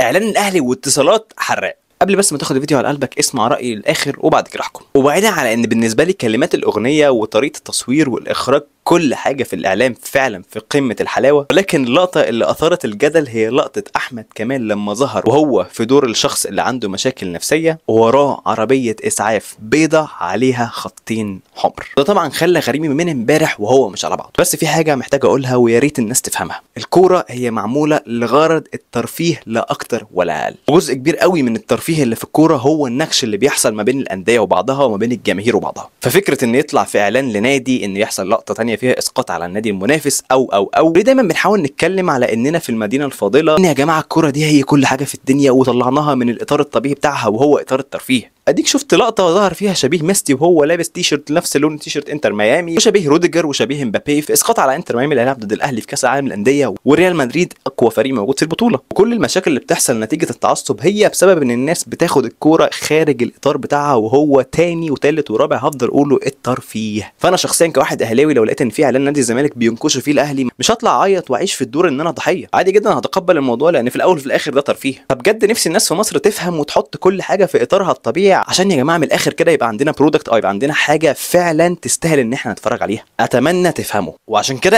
اعلان الاهلي واتصالات حراق. قبل بس ما تاخد الفيديو على قلبك اسمع رايي للاخر وبعد كده احكم. وبعيدا على ان بالنسبة لي كلمات الاغنية وطريقه التصوير والاخراج كل حاجة في الاعلام فعلا في قمة الحلاوة، ولكن اللقطة اللي اثارت الجدل هي لقطة احمد كمال لما ظهر وهو في دور الشخص اللي عنده مشاكل نفسية ووراه عربية اسعاف بيضة عليها خطين حمر. ده طبعا خلى غريمي من امبارح وهو مش على بعضه. بس في حاجة محتاج اقولها ويا ريت الناس تفهمها، الكورة هي معمولة لغرض الترفيه لا اكتر ولا اقل. وجزء كبير قوي من الترفيه اللي في الكورة هو النكش اللي بيحصل ما بين الاندية وبعضها وما بين الجماهير وبعضها. ففكره ان يطلع في اعلان لنادي ان يحصل لقطة ثانية فيها اسقاط على النادي المنافس او او او ليه دايما بنحاول نتكلم على اننا في المدينة الفاضلة ان يا جماعة الكورة دي هي كل حاجة في الدنيا وطلعناها من الاطار الطبيعي بتاعها وهو اطار الترفيه. اديك شفت لقطة ظهر فيها شبيه ميسي وهو لابس تيشرت نفس لون تيشرت انتر ميامي، وشبيه روديجر وشبيه امبابي في اسقاط على انتر ميامي اللي هيلعب ضد الاهلي في كاس العالم للاندية، وريال مدريد اقوى فريق موجود في البطولة. وكل المشاكل اللي بتحصل نتيجة التعصب هي بسبب ان الناس بتاخد الكورة خارج الاطار بتاعها، وهو تاني وتالت ورابع هفضل اقوله الترفيه. فانا شخصيا كواحد اهلاوي لو لقيت ان في اعلان نادي الزمالك بينكشوا فيه الاهلي مش هطلع اعيط واعيش في الدور ان انا ضحية، عادي جدا هتقبل الموضوع لان في الاول وفي الاخر ده ترفيه. فبجد نفسي الناس في مصر تفهم وتحط كل حاجة في اطارها الطبيعي، عشان يا جماعة من الاخر كده يبقى عندنا product او يبقى عندنا حاجة فعلا تستاهل ان احنا نتفرج عليها. اتمنى تفهموا. وعشان كده